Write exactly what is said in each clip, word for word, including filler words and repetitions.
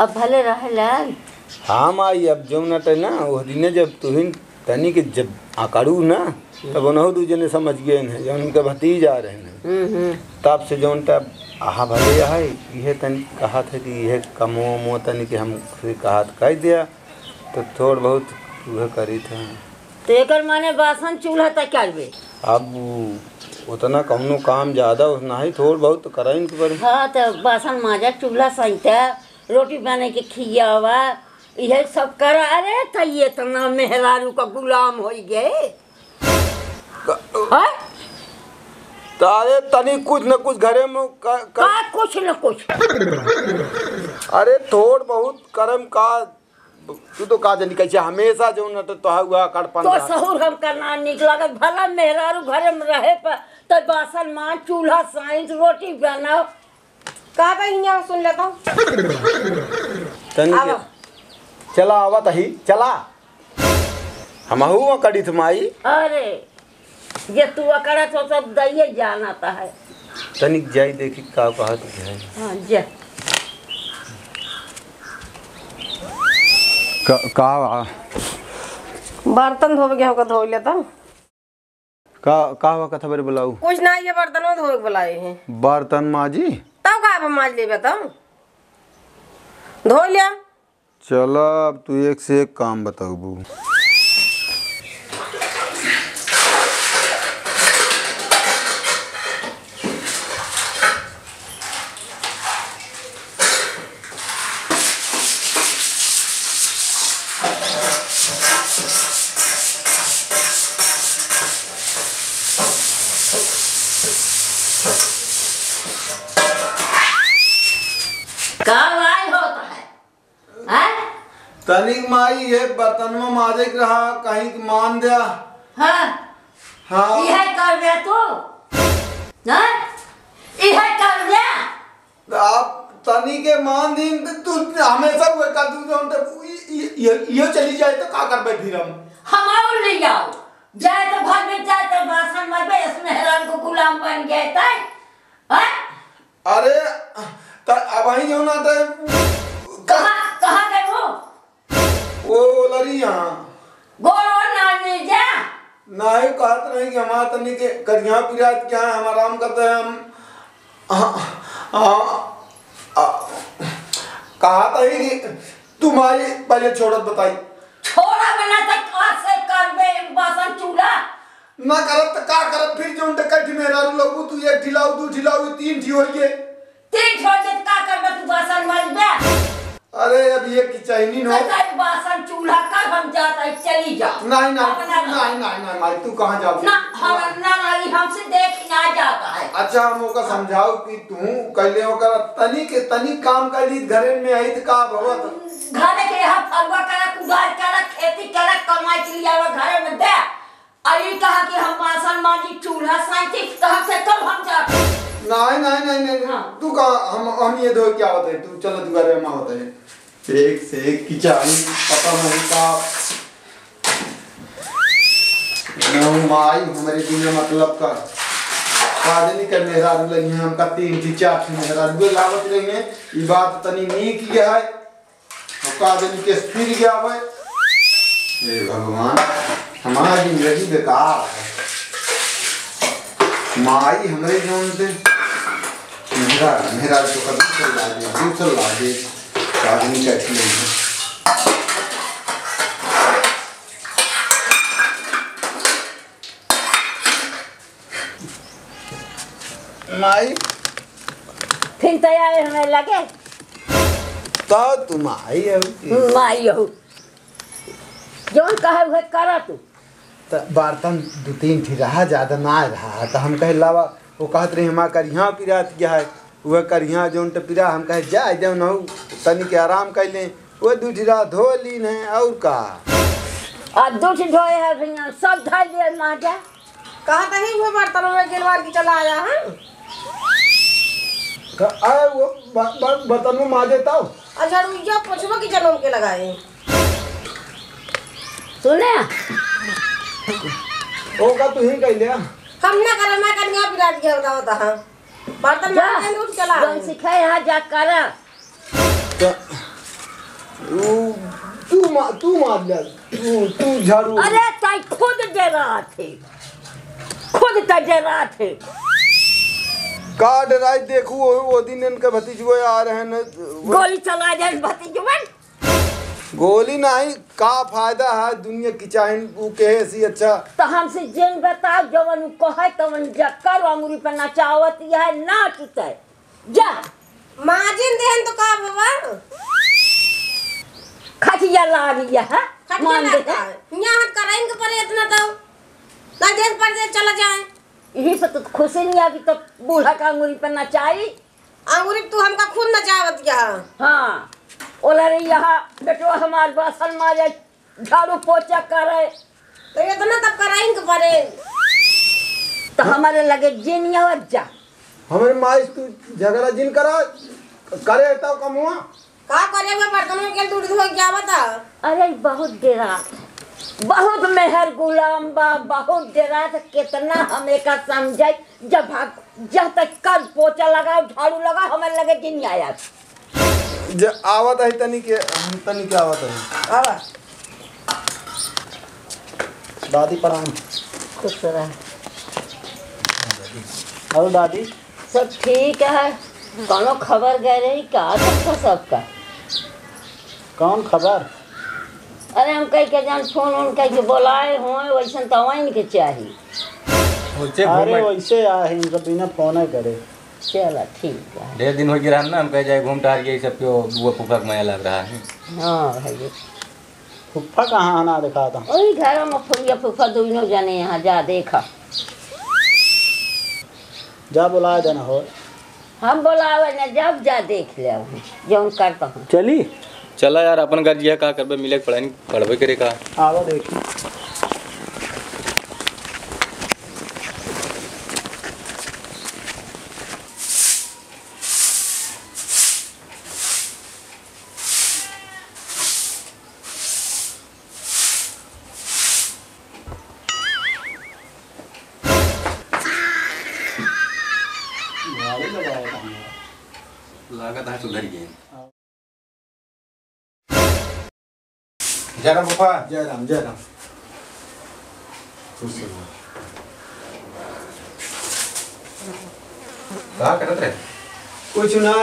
अब भले रहे लाल। हाँ माई, अब जौन अटे ना, ओह दिने जब तुहिन तनी के जब अकड़ू ना, तब उनहु दू जने समझ गए हैं, जौन उनके भतीजा रहे हैं। हम्म, हम्म। तब से जौन तब आहा भले आए, इहे तनी कहत है कि इहे कमो मो तनी के हम से कहत कह दिया, तो थोड़ बहुत उहे करी था। तो एकर माने बासन चूल्हा तक करबे? अब उ-, उतना कौनो काम ज्यादा उस नहीं, थोड़ बहुत तो करइन के पड़े। हाँ, तो बासन माजा, चूल्हा सैंता, रोटी बने के खियावा, इहे सब करा। अरे, त ये इतना मेहरारू का गुलाम होई गए। क-, हाँ? त अरे, तनी कुछ न कुछ घरे में क-, क-, का कुछ न कुछ? अरे, थोड़ बहुत करम का, तू तो का जानी कैसे हमेशा जो न तो, तो हुआ कड़पन तो रहा। सहुर हमका ना निक लागत, भला मेहरारू घरे में रहे पर तो बासन माज, चूल्हा साइंस, रोटी बनाओ। का बा हियाँ सुन लेता हूँ। तनी आवा। के, चला आवा तही, चला। हमहू अकड़ित माई। अरे, जे तू अकड़त हो सब दैये जानत है। तनिक जाई देखी का कहत है। हाँ, जा। का, का बा? बर्तन धोवे के होगा, धो लेता। का, का हुआ, कथा बरे बुलाऊ? कुछ ना, ये बर्तनों धोवे के बुलाए हैं। बर्तन माजी? तब का अब माज लेबे तब? धो लिया। चला, अब तू एक से एक काम बतउबू। का आवाज होता है? हैं? तनिक माई, ये बर्तनवा माजे के रहा, कहीं के मान द्या। हाँ। हाँ। इहे करबे तू? हैं? इहे करबे? आप तनी के मान दिन, तू हमेशा हुए का, तू जौन ते, इ-, इ-, इ-, इहो चली जाए तो का करबे फिर हम? हम और ले जाओ। जाए तो घर में जाए तो बासन मरबे, इसमें हेरान को गुलाम बन गए तै। हैं? अरे, त अबहीं जौन ना त कहाँ, कहाँ गए हो? वो लरी यहाँ। गोड़ और ना मिल जा। नाहीं, कहत रही कि हमार तनी के करिया पिरात क्या है, हम आराम करते हैं, हम, आ, आ, आ, कहत रही कि तुम आई पहले छोड़त बताई। छोड़ा बना त का से करबे एक बासन चूल्हा? ना करब त का करब, फिर जौन त कई ठी मेहरारू लगबू, तू एक ठी लाऊ, दू ठी लाऊ, तीन ठी होइए। तीन ठी होइए त का करबे, तू बासन माजबे? अरे, अब ये की चैनी न हो। कई बासन चूल्हा कर, हम जात है, चली जा। नहीं, नहीं, अपना घर। नहीं, नहीं, नहीं, माई, तू कहाँ जाओगी? ना, हम ना, ना, ई हमसे देख ना जाता है। अच्छा, हम ओका समझाऊ कि तू कैले ओकर तनी के तनी काम कर ली, घरे में आई त का भवत? घर के यहाँ फरुआ करा, कुदार करा, खेती करा, कमाई के लिए आवा, घरे में दे। अरे कहा कि हम बासन माजी, चूल्हा साइती, कहा से कब हम जाते? नहीं, नहीं, नहीं, नहीं, हाँ। तू कहा, हम, हम ये धो क्या होते हैं? तू चलो, तू घरे में होते हैं। एक से एक किचानी, पता नहीं का। नौ माई हमरे बिना मतलब का। काजनी के मेहरारू लगी हैं, हमका तीन ठी, चार ठी मेहरारू लावत रही हैं। ई बात तनी नीक ये है। और का जानी केस फिर गया बे। हे भगवान, हमार जिंदगी बेकार है। माई हमरे जौन से मेहरा, मेहरा तो कभी चल लागे, दूसर लागे, का जानी कैसे नहीं है। माई। फिर तो आए हमें लगे। तो तुम आई हो कि? माई हो। जौन कहे उहे करा तू। त बर्तन दू तीन ठी रहा, ज्यादा ना रहा। त हम कहे लावा, वो कहत रही हमार करिहा पिरात गया है। उहे करिहा जौन त पिरा, हम कहे जाए दे नहु, तनी के आराम कर लें। वो दू ठी रहा धो लीन है, और का? आ दू ठी धोए है भैया, सब धो लिए माजा। कहा तही वो बर्तन में गिरवा के चला आया है। का, आए वो ब-, ब-, बर्तन में माजे ताऊ। अच्छा, रुइया पोछवा की जन्म के लगाए। सुने? ओ का तू ही कह लिया? हम ना करम, मैं कनिया पिरात गया बताओ तो हाँ। बर्तन जा, मार के उठ चला जौन आए। सिखाए यहाँ जा करा। तो तू, तू मा-, तू मार ले, तू, तू झाड़ू। अरे, तै खुद डेरात है, खुद तै डेरात है। का डेराई, देखू, वो, वो दिन इनके भतीजवे आ रहे हैं, गोली चला जाए भतीजवन। गोली नहीं, का फायदा है दुनिया की चाहे, वो कहे सी अच्छा। तो हमसे जिन बताओ, जवन उ कहे, तवन जा करो, अंगुरी पे नचावत है, नाचित है। जा। माजिन देहन तो का भवा? खटिया लागी है, हैं? खटिया मान दे। लागता है। यहाँ हाथ कराइन के परे इतना तो। ना देश परदेश चला जाए। यही पे तो खुशी नहीं आवी तो बूढ़ा का अंगुरी पे नचाई। अंगुरी तू हमका खुद नचावत या। हाँ। ओला रे यहाँ बेटवा हमार बासन मारे, झाड़ू पोछा करे। तो इतना तब कराइन के परे। तो हमारे लगे जिन आवत जा। हमरे माई से तू झगड़ा जिन करा, करे तब कमुआ। का करे हुए बर्तनों के दूध धोए क्या बता? अरे बहुत डेरात, बहुत मेहर गुलाम बा, बहुत डेरात। कितना हम एका समझाई, जब भाग, जब तक कल पोछा लगाओ, झाड़ू लगाओ, हमारे लगे जिन आया। जे आवत है तनी के, तनी के आवत है। आवा। दादी प्रणाम। खुश रह। और दादी? सब ठीक है। कौनो खबर गए रही का तुमका सबका? कौन खबर? अरे हम कह के जान फोन उन कह के बोलाए होए, वैसन तो आइन के चाही। वैसे अरे घूमे। वैसे आ है, इनका बिना फोन करे। चला ठीक है। ढेर दिन हो गया रहन ना, हम कह जाए घूम टहर के, सब क्यों बुआ फूफा के मया लग रहा है। हाँ भाई। फूफा कहाँ आना दिखा था? वही घर में फुफिया फूफा दोनों जने यहाँ जा देखा। जा बोला देना हो। हम बोलावे न, जब जा देख ले, जौन करता हूँ। चली। चला यार, अपन घर जिया का करबे, मिले के पढ़ाई, पढ़बे करे का। आवा देखी। लागत है सुधर गए। जय राम फूफा। जय राम, जय राम। खुश रहो। का करत रहे? कुछ ना,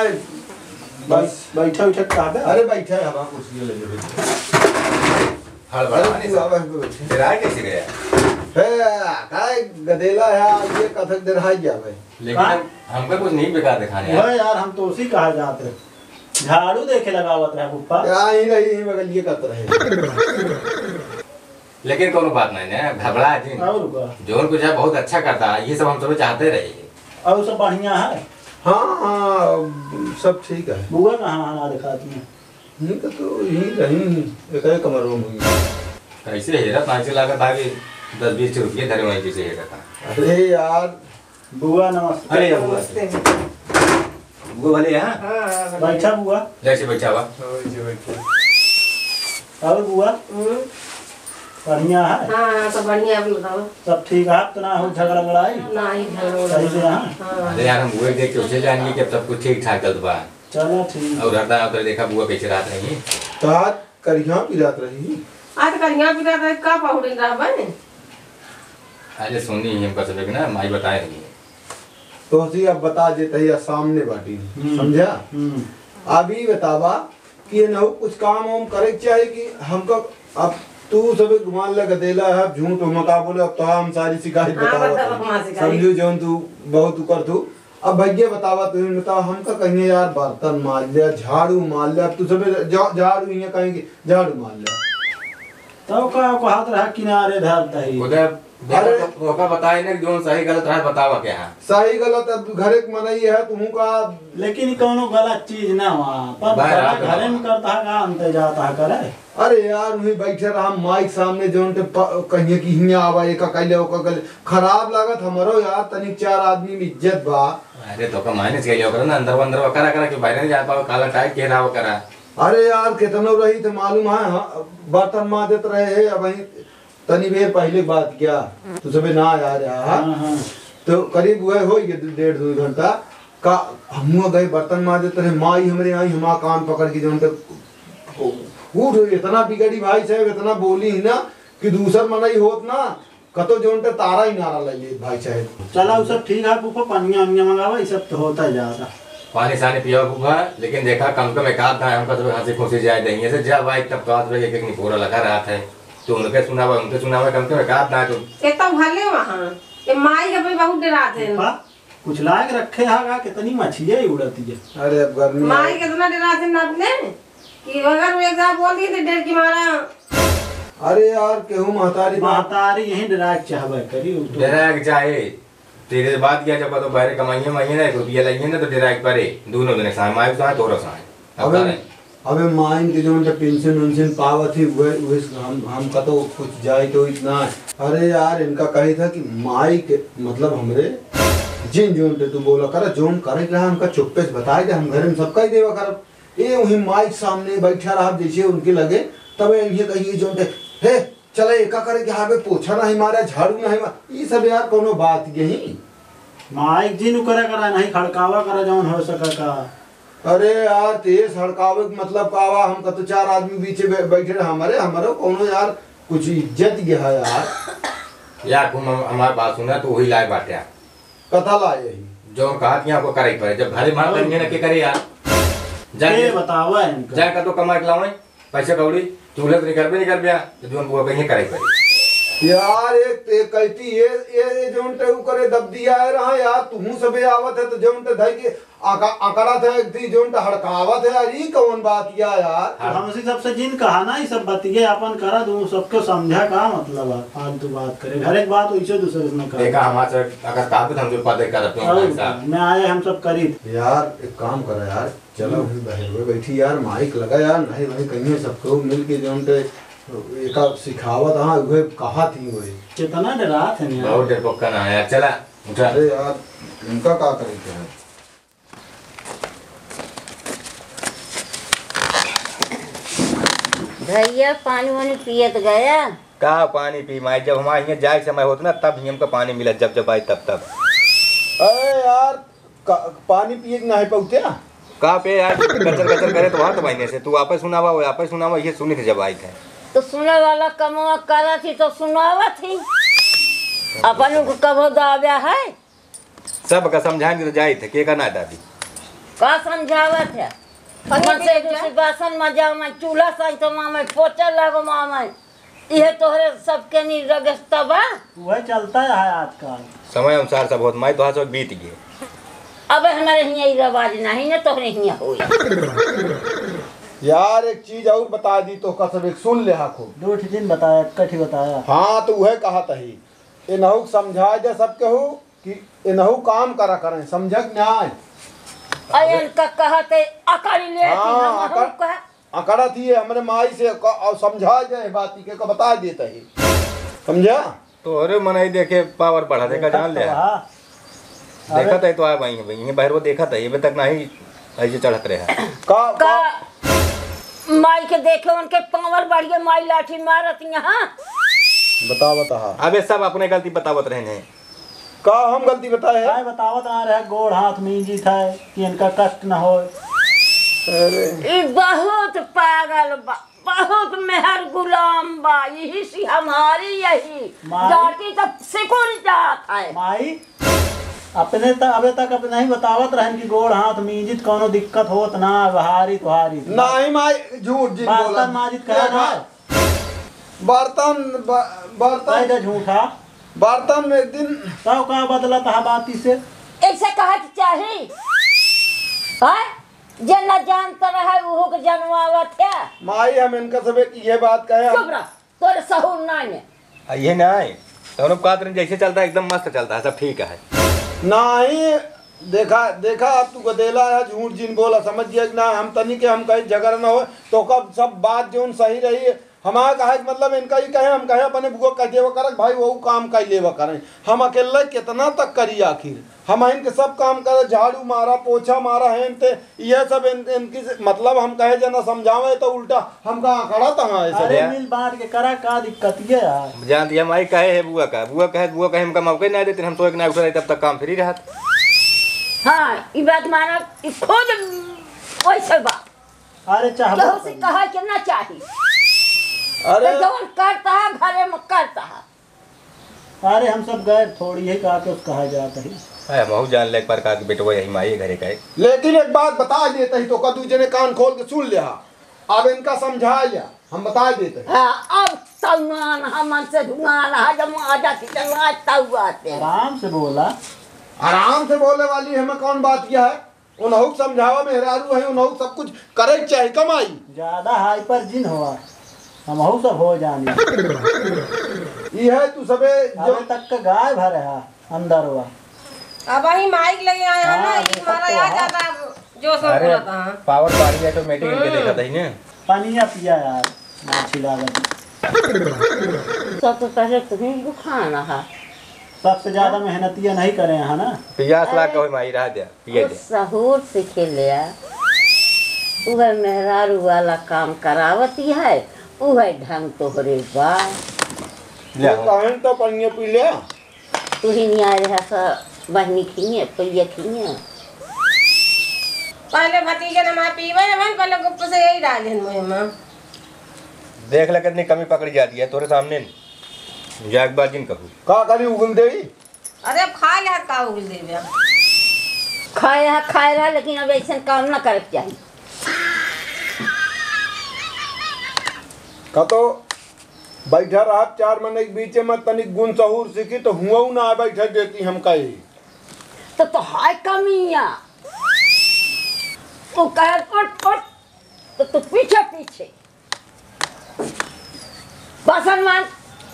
बस। बैठा उठा का बे? अरे बैठा है, हम कुछ ये ले लेबे। हड़बड़ा अरे नहीं तू सब। आवा, हम बैठे। तेरा कैसे गया? हे, काय गदेला है, ये कथक डराई गया भाई। लेकिन हाँ? हम, हमका कुछ नहीं बेकार दिखाने यार। वह यार, हम तो उसी कहा जाते हैं। झाड़ू देखे लगावत रहे फूफा। या ही रही, ही बगलिए करत रहे। लेकिन कोनो बात नहीं ना, घबरा जिन। और का? जौन कुछ है बहुत अच्छा करता है, ये सब हम सब चाहते रहे। और सब बढ़िया है? हाँ, हाँ, सब ठीक है। बुआ कहाँ है, ना दिखाती है? नहीं तो, तो यहीं रही, एक ही कमरों में हुई। कैसे हेरत ना, ऐसे लागत है कि दस बीस रुपये धरे वहीं जैसे हेरत है। अरे यार, बुआ नमस्ते। अरे यार, बुआ। नमस्ते। बुआ भले यहाँ? हाँ, हाँ, भले। बैठा बुआ। जैसे बैठा हुआ। हाँ, जी बैठा। और बुआ? हम्म। बढ़िया है? हाँ, हाँ, सब बढ़िया, आप बताओ। सब ठीक है? आप तो ना हो झगड़ा लड़ाई? ना ही झगड़ा सही से लड़ाई। यहाँ? हाँ। अरे यार, हम बुआ देख के उसे जाएंगे कि अब सब कुछ ठीक ठाक चलत बा। चलो ठीक। और हरदा उधर देखा बुआ कैसे रात रही। तो आज करिया पिरात रही। आज करिया पिरात रही, का पहुड़िन रहबे? अरे सुनी, हम बस ना माई बताए रही। तो हसी अब बता देते ही, सामने बाटी। हम्म। समझा? हम्म। अब ई बतावा कि ये नहु कुछ काम वाम करे के चाही कि हमका, अब तू सबे गुमान लगा देला है, झूठ हम का बोले, अब तो हम सारी शिकायत हाँ, बतावा बतावा, था। हमार शिकायत। समझू जौन तू बहुत उकर तू। अब भैया बतावा, तू ही बतावा, हमका कहिए यार बर्तन मार लिया, झाड़ू मार लिया, अब तू सबे जा-, झाड़ू ही कहेंगे, झाड़ू मार लिया। तब का कहत रहा किनारे धर दही। उधर देखो अरे। तो ओका बताए ना कि जौन सही गलत रहा, बतावा क्या है? सही गलत अब घरे के मनई है, तुहू का। लेकिन ई कौनो गलत चीज ना हुआ, पर भाई, बड़ा रात घरे में। में करता है का, अंते जाता है करे। अरे यार, वहीं बैठे रहा माइक सामने, जौन ते प-, कहिए कि हियाँ आवा, एका कैले, ओका कैले। खराब लागत हमरो यार, तनिक चार आदमी में इज्जत बा। अरे तो का माइनस कैले ओकरा ना, अंदर वंदर ओकरा करा कि बाहर नहीं जा पाओ, काला टाइट के रहा ओकरा। अरे यार, कितनो रही तो मालूम है, हाँ, बर्तन माजत रहे है, अब वहीं तनी बेर पहिले के बात क्या, तू सबे ना आया रहा, हाँ? हाँ, हाँ। तो करीब वह हो गए डेढ़ दो घंटा का, हम गए बर्तन माजत रहे, माई हमरे आई, हमारा कान पकड़ के जौन तक बूढ़ इतना बिगड़ी भाई साहब, इतना बोली ही ना कि दूसर मनई होत ना, कतो जोन ते तारा ही नारा ले लेत भाई साहब। चला, उ सब ठीक है फूफा, पनिया वनिया मंगावा, ई सब तो होता ही जाता। पानी सानी पियावा फूफा, लेकिन देखा कम कम एक आध दाएँ हमका तो हँसी खुशी जाए देंगे से जा भाई, तब कात में एक एक निपोरा लगा रहा था। तो उनके सुनावा, उनके सुनावा, कम कम एक आध दाएँ तो। ये तो भले वहाँ, ये माई के भी बहुत डरात है। फूफा, कुछ लाग रखे हा का, कितनी मछलियाँ ही उड़ती है। अरे अब गर्मी माई है। कितना डरात है ना अपने, कि अगर वो एक दाँत बोल दिए तो डर के मारा। अरे यार, केहू महतारी बा- महतारी यहीं डराए के चाहबे करी, उ तो डराए के चाहे। तेरे बात क्या, जब तो बाहर कमाइए माइए ना, एक रुपया लाइए ना, तो डराए के परे। दोनों जने साए, माई साए, तोरा साए। अब अबे, का है? अबे माइन के जौन तो पेंशन वेंशन पावत ही, उहे, उहे से हम, हमका तो कुछ जाए तो इतना। अरे यार, इनका कही था कि माई के, मतलब हमरे जिन जौन ते तू बोला करा, जौन करे के रहा, हमका चुप्पे से बताए दे, हम घर में सबका ही देवा करब। ए, वहीं माई के सामने बैठा रहा, जैसे उनके लगे, तबे इन्हें कहिए जौन ते, "हे, चला, एका करे के हावे, पोछा नहीं मारा, झाड़ू नहीं मारा।" ई सब यार कोनो बात यही? माई के जिन करे करा, नहीं खड़कावा करा, जौन हो सके का। अरे यार, तेज हड़कावे के मतलब का बा? हम कतो चार आदमी बीचे बै-, बैठे रहे, हमारे, हमारे कोनो यार कुछ इज्जत के है यार। यार, तुम हम-, हमारी बात सुना, तू वही लाए बाटे। कथा लाए यही। जौन कहा कि आपको करे पड़े, जब भरे मार और करेंगे ना, के करे यार? जा के के बतावा इनका? जा कतो कमा के लावे, पैसे कौड़ी, चूल्हे से निकलबे, निकलबे, तो जौन बुआ कहीं करे पड़े। यार, एक, एक कहती, ये, ये, ये जौन ते ऊ करे दब दिया है रहा यार, तुहूं सबे आवत है, तो जौन ते धई के अका-, अकड़त है, एक दी जोन टहड़कावत है, अरे ई कौन बात या यार? तो हमसे सबसे जिन कहा ना, ई सब बतिये अपन करा, तू सबको समझा, का मतलब है फालतू बात करे? घर एक बात वैसे दूसरे से ना कहा। देखा, हमारे से अगर कहा तो हमसे पदे करत हो और भाई साहब। मैं आए, हम सब करी। यार, एक काम करा यार, चलो हम्म। हम बहरवे बैठी यार, माइक लगा यार, नहीं भाई कहीं सबको मिल के जोन ते एका सिखावत, हाँ, उहे कहा थी वही। कितना डरात है यार। बहुत डरपोका ना है यार, चला, उठा। अरे यार, इनका का करे के है? भैया, पानी वानी पियत गया? का पानी पी माई, जब हमारे हियाँ जाए के समय होत ना, तब ही हमका पानी मिलत, जब जब आई तब तब। अरे यार, का, पानी पिए के ना है पौत्या? का पे यार, गचर गचर करे तो वहाँ तो महीने से, तू आपे सुनावा, वो आपे सुनावा, ये सुनी थे जब आई थे। तो सुने वाला कमवा करत ही तो सुनावत ही, अपन को कबो दाव्या है? सबका समझाएंगे तो जाइत है, के का ना दादी? का समझावत है? अरे मन से बेटा। दूसरी बासन मजा में, चूल्हा साई तो माँ में, पोचा लागो माँ में। इहे तोहरे सबके नी रगस्ता बा। वह चलता है आजकल। समय अनुसार सब होत, माई तोहार सब बीत गए। अब हमारे हियाँ ई रवाज नहीं ना तोहरे हियाँ होई। यार एक चीज और बता दी तो का सब एक सुन ले हा खूब। दो ठे दिन बताया, कठी बताया। हाँ तो वह कहा तही। इनहू के समझाए दे सब केहू कि इनहू काम करा करें, समझक न्याय। अरे इनका कहते अकड़ ले थी, हाँ, हम अकड़, कहा। अकड़त ही है हमरे माई से क-, और समझाए दे बात के को बता देता ही। समझा? तोहरे मनई देखे पावर बढ़ा देखा जान ले। हाँ। देखत है तो आ भाई, भाई, ये बहरवा देखत है, ये तक नहीं ऐसे चढ़त रहे। का, का का? माई के देखे उनके पावर बढ़िए, माई लाठी मारत यहाँ। बता, बता। अबे सब अपने गलती बतावत रहने। का हम गलती बताए हैं? काय बतावत आ रहे, गोड़ हाथ मींजित है कि इनका कष्ट न होए। अरे। ई बहुत पागल बा, बहुत मेहर गुलाम बा, यही से हमारी यही माई। जाति तब सिकुड़ जात है। माई, अपने त-, अबे तक अब नहीं बतावत रहन कि गोड़ हाथ मींजित कौनो दिक्कत होत ना, हारी तुहारी। नहीं माई, झूठ जिन बर्तन बोलत। मांजित करा देखा, ना। बर्तन, ब-, बर्तन। कह दे झूठा। बर्तन में एक दिन। तब का बदलत हा बाती से? ऐसे कहे के चाही। हैं? जे न जानत रहे, उहू के जनवावत है। माई, हम इनका सबे की ये बात कहे, हम चुप रह, तोरे सहूर नाई है। आ, ये नाई। तोनो बात नहीं, जैसे चलता है, एकदम मस्त चलता है, सब ठीक है। नाई, देखा, देखा, अब तू गदेला है, झूठ जिन बोला, समझ गया कि ना, हम तनी के हम कहीं झगड़ा ना हो, तो कब सब बात जोन सही रही, हमारा कहे के मतलब इनका ही कहे, हम कहे अपने बुआ कह देवा करक भाई, वो काम कर लेवा करें। हम अकेले कितना तक करी आखिर? हम इनके सब काम करे, झाड़ू मारा, पोछा मारा है इनते, ये सब इन, इनकी से, मतलब हम कहे जना समझावे तो उल्टा हमका आंकड़ा तहाँ है सब। अरे मिल बांट के करा, का दिक्कत ये है? जान दिया माई कहे है बुआ का, बुआ कहे, बुआ कहे हमका मौका ही ना देते, हम तो एक ना उठा तब तक काम फ्री रहत। हाँ, ई बात मानब, ई खुद वैसे बा। अरे, चाहबो केहू से करी। कहे के ना चाही। अरे। तो जौन करता है, घरे में करता है। अरे, हम सब गए थोड़ी है, का के उस कहा जात है। अरे, हमहू जान ले एक बार का के बेटवा यही माई घरे का है। लेकिन एक बात बता देते ही तो का दू जने कान खोल के सुन ले हा। अब इनका समझा लिया, हम बता देते हैं। हाँ, अब सलमान हमन से धुआं रहा, जब माजा की चला तब आते हैं। आराम से बोला। आराम से बोले वाली हमें कौन बात किया है? उन्हों समझावा मेहरारू है, उन्हों सब कुछ करे के चाही कमाई। ज्यादा हाइपर जिन हुआ, हमहू सब हो जानी। ई है तू सबे जो अबे तक के गाय भरे हा अंदर हुआ। अब वही माइक लगे आया है ना, हाँ, ये अबे तक हमारा तो यहाँ है। ज्यादा जोश में अरे, बोला था। पावर गाड़ी ऑटोमेटिक इनके हम्म। देखा था ही ना। पानी या पिया यार, माछी लागत। सबसे पहले तुम्हें दुखाना है। सबसे ज्यादा मेहनतिया नहीं करे हैं ना। पियास लाग अरे। गई माई, रह दे। पिए उस दे। सहूर सीखे ले आ। उहे मेहरारू वाला काम करावती है, उहे ढंग तोहरे बा। ले ये आओ। कहन तो पनिया पी ले। तू ही नहीं आए रहा सा बहनी खिए, पइया खिए। पहले भतीजे ने माँ पीवे जवन, पहले गुप्त से यही डाल दिन मुँह में। देख ले कितनी कमी पकड़ी जाती है तोरे सामने। जा एक बार जिन कहू। का करी उगल देई? अरे अब खाए ला का उगिल देबे? खाए हा, खाए रहा, लेकिन अब ऐसन काम ना करे के चाही। का तो बैठा रहा चार मनई के बीचे में, तनिक गुण सहूर सीखी तो हुआ ना बैठे देती हम कही। तो, तो हाय कमिया। तू कहे उठ, उठ, तो तू पीछे पीछे। बासन मान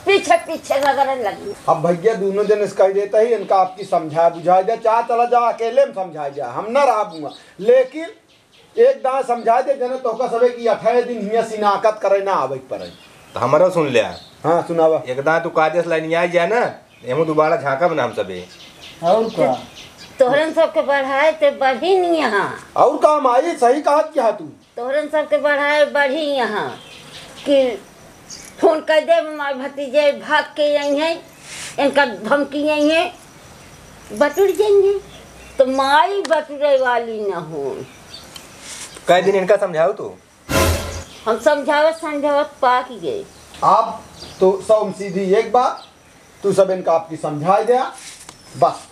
पीछे पीछे रगड़े लगी। अब भैया दोनों जन इसका ही देता ही, इनका आपकी समझा बुझा दे, चाहे चला जा अकेले में समझा जा, हम ना रहा दूंगा, लेकिन एक दांव समझा दे जने तोहका सबे की अठारह दिन हियां सिनाकत करे ना आवे के पड़े। तो हमरो सुन ले। हाँ, सुनावा। एक दांव तू कायदे से लाइन आ जाए ना, एमो दोबारा झांकब ना हम सबे। और का? तोहरन सबके बढ़ाए ते बढ़ी नहीं यहाँ। और का माई, सही कहत क्या तू? तोहरन सबके बढ़ाए बढ़ी यहाँ कि फोन कर देब, हमार भतीजे भाग के आई हैं, इनका धमकी आई है, बटुर जाएंगे। तो माई बटुरे वाली न हो। कई दिन इनका समझाओ तू? हम समझावत समझावत पाक गए। आप तो सब सीधी एक बात, तू सब इनका आपकी समझाई दे, बस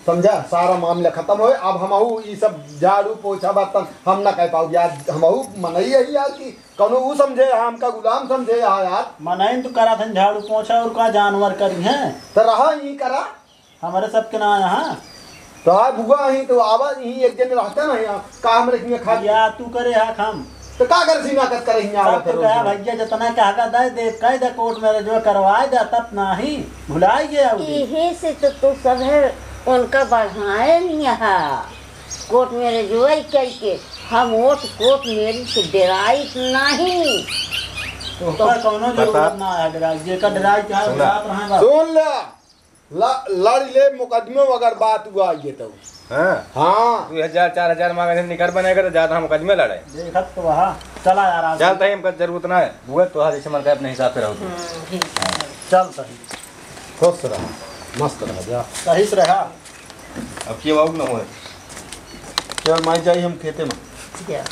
समझा, सारा मामला खत्म होए। अब हमहू ई सब झाड़ू पोछा बर्तन हम ना कर पाऊ यार, हमहू मनई यही यार कि कौनो ऊ समझे, हमका गुलाम समझे यार। मनई तो करा थन झाड़ू पोछा और का जानवर करी हैं? तो रहा यही करा। हमारे सबके ना यहाँ। तो हाँ बुआ ही तो आवा ही एक जन रहता ना यहाँ, का हमरे हियाँ खा या तू करे हा काम। तो का करे सीना कत करे हियाँ सब आवत तो है कहा रोज। भैया जितना कहा का दे दे, कह दे कोर्ट में जो करवाए दे, तब नाही भुलाई गया उधर। इही से तो तू सब है उनका बढ़ाए नहीं यहाँ। कोर्ट में रजवाई करके हम वोट कोर्ट मेरी से डराई नहीं। तो पर कौनो जरूरत बता। ना है डराई, जेकर डराई चाहे सुना। बात रहे बस। सुन ले। ल-, लड़ ले मुकदमे में अगर बात हुआ ये तो। हाँ। हाँ। दो हजार, चार हजार मांगे थे, निकर बने करे, ज्यादा हम मुकदमे लड़े। देखत तो वहाँ। चला यार, आज चल, तही हमका जरूरत ना है। वो तो हर जैसे मन करे अपने हिसाब से रहो। हम्म, ठीक है। चल सही। खुश रहा, मस्त रहा, जा। सही से रहा। अब के बाबू ना होए। चल, माई जाई हम खेते में। जा।